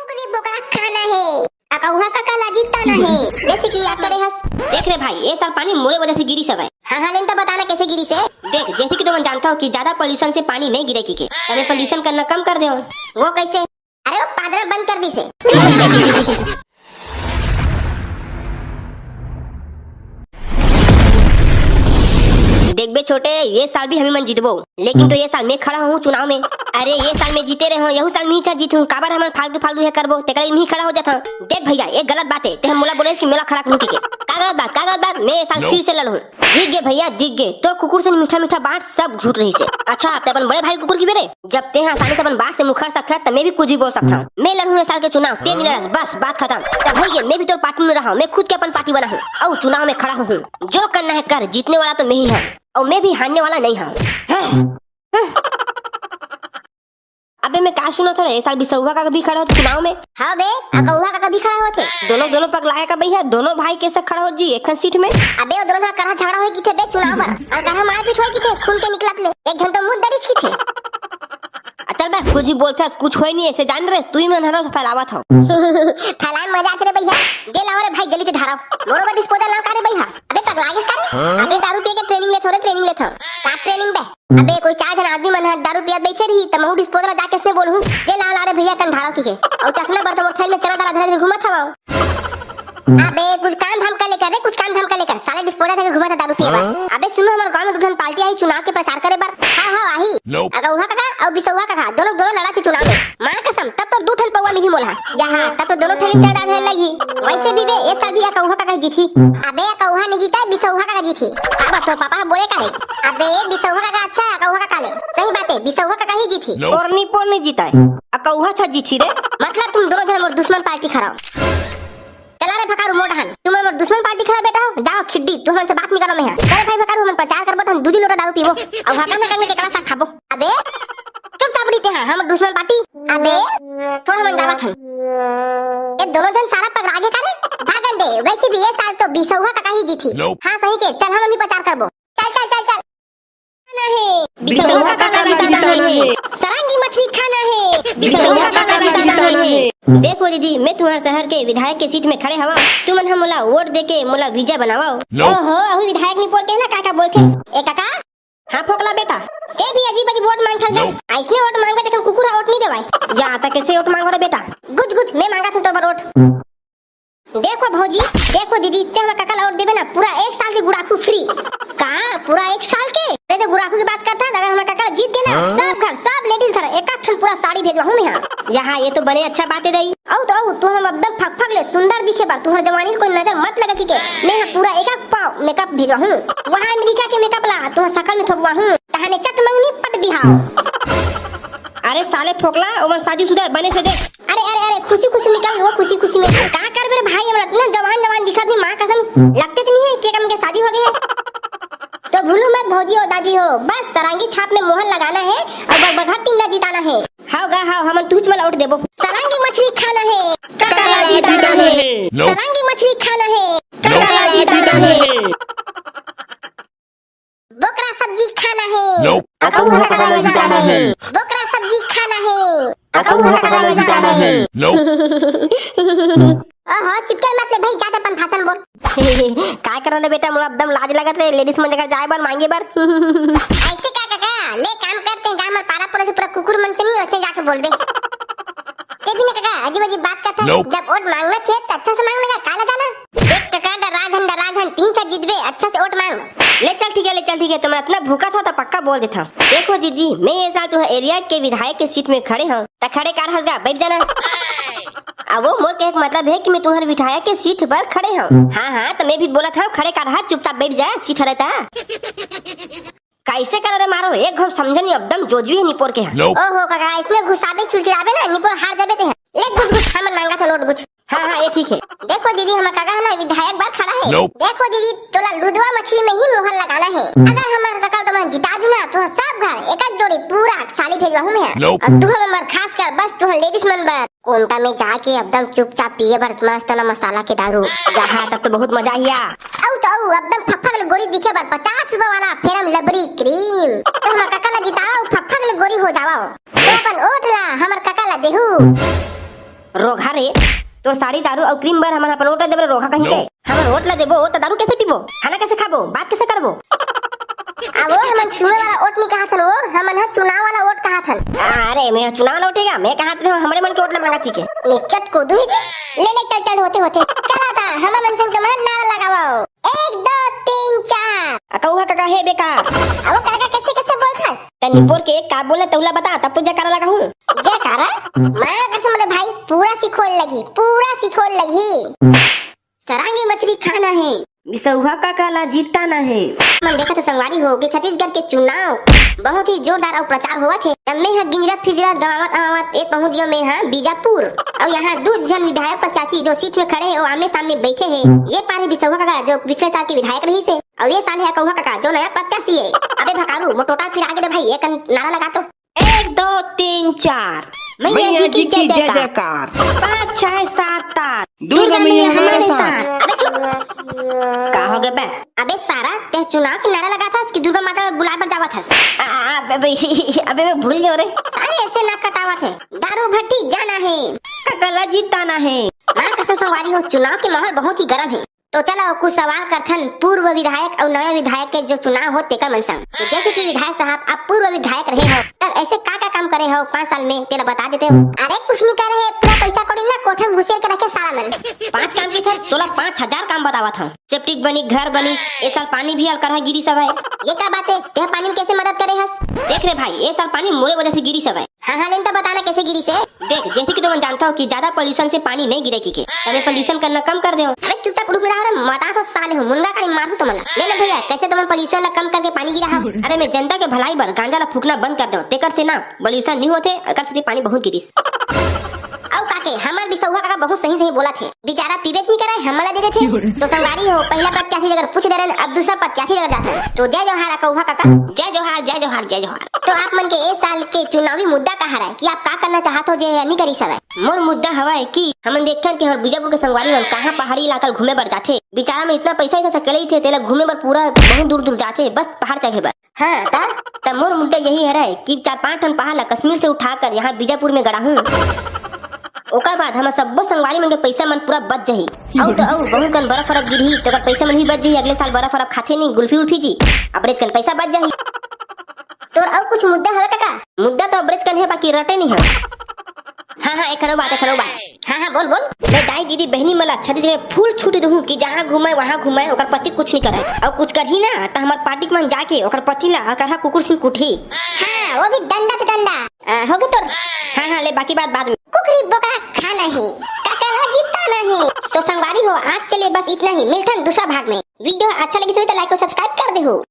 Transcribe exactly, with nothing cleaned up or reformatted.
कुकरी बोकरा खाना हे, अकौहा कका ला जीतना हे। जैसे कि आप करे हस। देख रे भाई, ये साल पानी मोरे वजह से गिरी सब है। हाँ हाँ, लेन तो बताना कैसे गिरी से। देख, जैसे कि तुमन जानता हो कि ज्यादा पॉल्यूशन से पानी नहीं गिरे की के, तब ये पॉल्यूशन करना कम कर दे। वो कैसे? अरे वो पादरा बंद कर दी से। देखबे छोटे, ये साल भी हमी मन जीतबो, लेकिन तो ये साल मैं खड़ा हूँ चुनाव में। अरे ये साल मैं जीते रहे हूँ, यहू साल मैं ही जीतूँ। काबर हमन फालतू फालतू ये करबो, तेकर ले मैं ही खड़ा हो जाता हूँ। देख भैया, ये गलत बात है, ते हम मोला बोले कि मेला खड़ा नहीं के। का गलत बात, का गलत बात? मैं ये साल फिर से लड़हूँ। जीत गे भैया, जीत गे। तोर कुकुर से मीठा मीठा बात सब झूठ रहिसे। अच्छा, ते अपन बड़े भाई कुकुर की बेरे, जब ते आसानी से अपन बात से मुखर सकत हस, त मैं भी कुछ भी बोल सकता हूँ। मैं लड़हूँ ये साल के चुनाव, ते नहीं लड़स, बस बात खत्म। तब भाई के मैं भी तोर पार्टी में रहा, मैं खुद के अपन पार्टी बना हूँ, और चुनाव में खड़ा हूँ। जो करना है कर, जीतने वाला तो मैं ही हूँ, और मैं भी हारने वाला नहीं हूँ। हैं? हैं? अबे मैं का सुना था, ये साल बिसौहा का भी खड़ा हो चुनाव में। हाँ बे, अकौहा का भी खड़ा होथे। दोनों, दोनों पगलाए का भैया, दोनों भाई कैसे खड़ा हो जी एक सीट में? अबे वो दोनों साला करहा झगड़ा होए किथे बे चुनाव पर, और करहा मारपीट होए किथे, खून के निकलत ले। एक झन तो मुंह दरिस किथे। आ, चल बे, कुछ ही बोलथस, कुछ होए नहीं, ऐसे जान रे, तू ही मन हरा फैलावत हो। फैलाए मजा आथे रे भैया। दे लाओ रे भाई, जल्दी से ढारो। मोरो बा डिस्पोजल लाओ का रे भैया। अबे पगला गेस का रे? अबे दारू पी के ट्रेनिंग लेथो रे, ट्रेनिंग लेथो। का ट्रेनिंग बे? अबे कोई चार झन आदमी मन ह दारू पियत बैठे रही, त महू डिस्पोजल ला जाके इसमें बोलहूँ, "दे ला, ला रे भैया, कन ढारो," कहिके। अउ चखना बर त मोर थैल में चना दाल धरे घूमत हवव। अबे कुछ काम धाम कर लेकर रे, कुछ काम धाम कर लेकर, साले डिस्पोजल धरे घूमत है दारू पिए बर। अबे सुनो, हमर गांव में दू ठन पार्टी आही चुनाव के प्रचार करे बर। हाँ, हाँ, आही। अकौहा कका अउ बिसौहा कका, दोनों, दोनों लड़ा थे चुनाव में। माँ कसम, तब तो दू ठन पौवा मिही मोला। यहाँ, तब तो दोनों ठन चाय डाले लगी। वैसे भी बे, ये साल भी अकौहा कका ही जीती। अबे अकौहा नहीं जीता, बिसौहा कका जीती। अब तो पापा बोले का है? अबे बिसौहा कका अच्छा है, अकौहा कका ले। सही बात है, बिसौहा कका ही जीती। ओरनी पोरनी जीता है, अकौहा छा जीती रे। मतलब तुम दोनों जन मोर दुश्मन पार्टी खराब। चला रे भकारू मोटहन, तुम मोर दुश्मन पार्टी खड़ा बेटा हो, जाओ खिड्डी, तू हमन से बात नहीं करो मैं यहाँ। चल भाई भकारू, हमन प्रचार करबो त हम दूधी लोटा दारू पीबो, अउ हकन हकन के केकड़ा साग खाबो। अबे चुपचाप रहिते हैं हम दुश्मन पार्टी। अबे थोड़ा मन जावत हन। ये दोनों जन साला पगला गे का रे? भागन दे, वैसे भी ये साल तो बिसौहा कका ही जीती। हाँ सही के, चल हमन भी प्रचार करबो। चल चल चल चल। खाना है। बिसौहा कका ला जिताना है। सरंगी मछली खाना है। बिसौहा कका ला जिताना है। देखो दीदी, मैं तुम्हारे शहर के विधायक के सीट में खड़े हवा, तुमन हम मोला वोट दे के मोला विजय बनावा। ओहो, अभी विधायक नहीं बोलते हैं ना, काका बोलते हैं। ए काका। हाँ फोकला बेटा। ते भी अजीब अजीब वोट मांगथस गा। ऐसने वोट मांगबे त हम कुकुर ह वोट नहीं देवाय। या त कैसे वोट मांगो रे बेटा? गुज गुज, मैं मांगा था तोर बर वोट। देखो भौजी, देखो दीदी, ते हमर कका ला वोट देबे ना, पूरा एक साल के गुड़ाखू फ्री। का? पूरा एक साल के? ते तो गुड़ाखू की बात करता, अगर हमर कका ला जीत गे ना, सब घर, सब लेडीज घर एक एक ठन पूरा साड़ी भेजवाहूँ मैं। हाँ, यहाँ ये तो बने अच्छा बात है दाई। अउ तो अउ, तू हम एकदम फक फक ले सुंदर दिखे बर, तुहर जवानी के कोई नजर मत लगा कि के, मैं ह पूरा एक एक पाव मेकअप भेजवाहूँ। वहाँ अमेरिका के मेकअप ला, तुहर शकल में थोपवाहूँ। तहाने चट मंगनी पट बिहाव। अरे साले फोकला, ओमन शादीशुदा बने से देख। अरे, अरे, अरे, खुशी खुशी निकल वो, खुशी खुशी में। का करबे रे भाई, हमर इतना जवान जवान दिखत नहीं, माँ कसम, लगते तो नहीं है, के कम के शादी हो गई है। तो भूलू मत भौजी हो, दादी हो, बस सरंगी छाप में मोहर लगाना है और बगबगहा टीम ला जिताना है। हाव गा हाव, हमन तुहच मन ला वोट देबो। सरंगी मछली खाना है। कका ला जिताना है। सरंगी मछली खाना है। कका ला जिताना है। बोकरा सब्जी खाना है। अकौहा कका ला जिताना है। बोकरा सब्जी खाना है। अकौहा कका ला जिताना है। ओहो, चिपके मत ले भाई, जाते अपन भाषण बोल। काय करो ना बेटा, मोला एकदम लाज लगत रे, लेडीज मन जगह जाए बर, मांगे बर। ऐसे का काका, ले काम करते हैं, जा हमर पारा पड़ोस पूरा कुकुर मन से नहीं, ऐसे जाके बोल दे। ते भी ना काका, अजीब अजीब बात करता है। जब वोट मांगना चाहिए तो अच्छा से मांगने का, काला जाना। देख काका, डरा झन, डरा झन, तीन से जीतबे, अच्छा से वोट मांग। ले चल ठीक है, ले चल ठीक है, तुम इतना भूखा था तो पक्का बोल देता हूँ। देखो जीजी, मैं ये साल तुम्हारे एरिया के विधायक के सीट में खड़े हूँ, त खड़े कार हंस गा, बैठ जाना। अब वो मोर के एक मतलब है कि मैं तुम्हारे विधायक के सीट पर खड़े हूँ। हाँ हाँ, तो मैं भी बोला था खड़े कार हंस, चुपचाप बैठ जा, सीट हरे ता। कैसे कर रे मारो, एक घाव समझे नहीं, एकदम जोजवी है निपोर के है। ओहो काका, इसमें घुसाबे चिड़चिड़ाबे ना, निपोर हार जाबे ते है। ले गुज गुज, हमन मांगा था नोट गुज। हाँ हाँ, ये ठीक है। देखो दीदी, हमर काका है ना विधायक बर खड़ा है। देखो दीदी, तोला लुदवा मछली में ही मोहर लगाना है। अगर हमर काका तुमन जिता दू ना, तो सब घर एक जोड़ी पूरा साड़ी भेजवाहूँ मैं। और तू हमर खास कर बस तू लेडीज मन बर कोंटा में जाके एकदम चुपचाप पिए बर मस्त वाला मसाला के दारू। जहाँ तब तो बहुत मजा आइया। अउ तो अउ, एकदम फफक ले गोरी दिखे बर पचास रुपए वाला फेरम लबरी क्रीम। तो हमर काका ला जितावा, अउ फफक ले गोरी हो जावा। तो अपन ओट ला हमर काका ला देहू। रोगहा रे, तोर साड़ी दारू अउ क्रीम बर हमन अपन वोट ला देबो रे रोगहा कहीं के। हमन वोट ला देबो त दारू कैसे पीबो, खाना कैसे खाबो, बात कैसे करबो? आ वो हमन चुनाव वाला वोट नहीं कहा थन, वो हमन ह चुनाव वाला वोट कहा थन। अरे मैं चुनाव वाला वोट है क्या? मैं कहा थन हमरे मन के वोट ला मांगा थी के। निचत को दुही जी, ले ले चल चल होते होते। चला था हमन मन संग तुम्हारा नारा लगाओ। एक, दो, तीन, चार। अकौहा काका हे बेकार। अब काका कैसे कैसे बोलथस? तनी बोल के एक का बोले तौला बता, तब तो जयकारा लगाहूं। जयकारा? मैं कसम रे भाई, पूरा सिखोल लगी, पूरा सिखोल लगी। सरांगी मछली खाना है। बिसौहा काका ला जीतना है। मन देखत हे संगवारी हो कि छत्तीसगढ़ के चुनाव बहुत ही जोरदार अउ प्रचार होवत हे। तब मैं ह गिंजरत फिजरत गवावत अमावत ए पहुंच गयो मैं ह बीजापुर। अउ यहाँ दू झन विधायक प्रत्याशी जो सीट में खड़े हे, वो आमने सामने बैठे हे। ये पारे बिसौहा काका जो पिछले साल के विधायक रहिस हे, अउ ये साल हे अकौहा काका जो नया प्रत्याशी हे। अबे भकारू, मोटोटा फिर आगे रे भाई, एक नारा लगा तो। एक, दो, तीन, चार। मैया जी की जय जयकार। पाँच, छह, सात, आठ। दुर्गा मैया हमारे साथ। अबे चुप। का हो गया बे? अबे सारा, ते चुनाव के नारा लगाथस कि दुर्गा माता बुलाए बर जावत हस? आ, आ, अबे, अबे मैं भूल गयो रे। अरे ऐसे नाक कटावत हे। दारू भट्टी जाना है। काका ला जीताना है। माँ कसम संगवारी हो, चुनाव के माहौल बहुत ही गर्म है। तो चलो कुछ सवाल करथन पूर्व विधायक अउ नया विधायक के जो चुनाव हो तेकर मन संग। तो जैसे कि विधायक साहब आप पूर्व विधायक रहे हो, तब ऐसे का का काम करे हो पाँच साल में, तेला बता देते हो। अरे कुछ नहीं करे हे, पूरा पैसा कौड़ी ना कोठा में घुसेर के रखे साला मन। पाँच काम की थर, तोला पाँच हजार काम बतावत हूँ। सेप्टिक बनी, घर बनी, ए साल पानी भी अलकरहा गिरी सब है। ये का बात है, ते पानी में कैसे मदद करे हस? देख रे भाई, ए साल पानी मोरे वजह से गिरी सब है। हाँ, हाँ, लेन तो बताना कैसे गिरी से। देख, जैसे कि तुमन जानता हो कि ज्यादा पॉल्यूशन से पानी नहीं गिरे की के, तब ये पॉल्यूशन करना कम कर दे हो। अरे चुपचाप रुक रहा रे, मता तो साले हो, मुंगा काड़ी मारू तुमन ला। ले ले भैया, कैसे तुमन पॉल्यूशन ला कम करके पानी गिरा हो? अरे मैं जनता के भलाई बर गांजा ला फूकना बंद कर दो, तेकर से ना पॉल्यूशन नहीं होते, एकर से पानी बहुत गिरिस। अउ काके, हमर बिसौहा काका बहुत सही सही बोलत हे, बेचारा पीबेच नहीं करे, हमन ला दे देथे। तो संगवारी हो, पहला प्रत्याशी जगह पूछ ले रहे, अब दूसरा प्रत्याशी जगह जाते हैं। तो जय जोहार अकौहा काका। जय जोहार, जय जोहार, जय जोहार। तो आप मन के ए साल के चुनावी मुद्दा का हरय कि आप का करना चाहत हो जे नहीं करी सवय? मोर मुद्दा हवय कि हमन देखथन कि हमर बीजापुर के संगवारी मन कहाँ पहाड़ी इलाका ल घूमे बर जाथे। बिचारा में इतना पैसा ऐसा सकले ही थे, तेला घूमे बर पूरा बहुत दूर दूर जाथे, बस पहाड़ चघे बर। हाँ, त? त मोर मुद्दा यही हरय कि चार पांच ठन पहाड़ ला कश्मीर से उठाकर यहाँ बीजापुर में गड़ाहूँ। ओकर बाद हमर सब्बो संगवारी मन के पैसा मन पूरा बच जाही। अउ तो अउ, बहुत कन बर्फ-वर्फ गिरही, तो ओकर पैसा मन भी बच जाही। अगले साल बर्फ-वर्फ खाथे नहीं, गुल्फी-उल्फी जी, अबरेज कन पैसा बच जाही। तोर अउ कुछ मुद्दा हवे काका? मुद्दा तो अबरेज कन हे, बाकी रटे नहीं हे। हाँ, हाँ, एक खनो बात, एक खनो बात। हाँ, हाँ, बोल, बोल। मैं दाई, दीदी, बहनी मन ला छत्तीसगढ़ में full छूट दूहूँ कि जहाँ घूमे, वहाँ घूमे, ओकर पति कुछ नहीं करे। अउ कुछ करही ना, त हमर पार्टी के मन जाके ओकर पति ला अलकरहा कुकुर सिंह कुटही। हाँ, वो भी डंडा से डंडा। आ, होगे तोर? हाँ, हाँ, ले, बाकी बात बाद में। कुकरी बोकरा खाना ही, काका ला जीताना ही। तो संगवारी हो, आज के लिए बस इतना ही। मिलथन दूसरा भाग में। वीडियो अच्छा लगिस होही त like अउ subscribe कर देहू।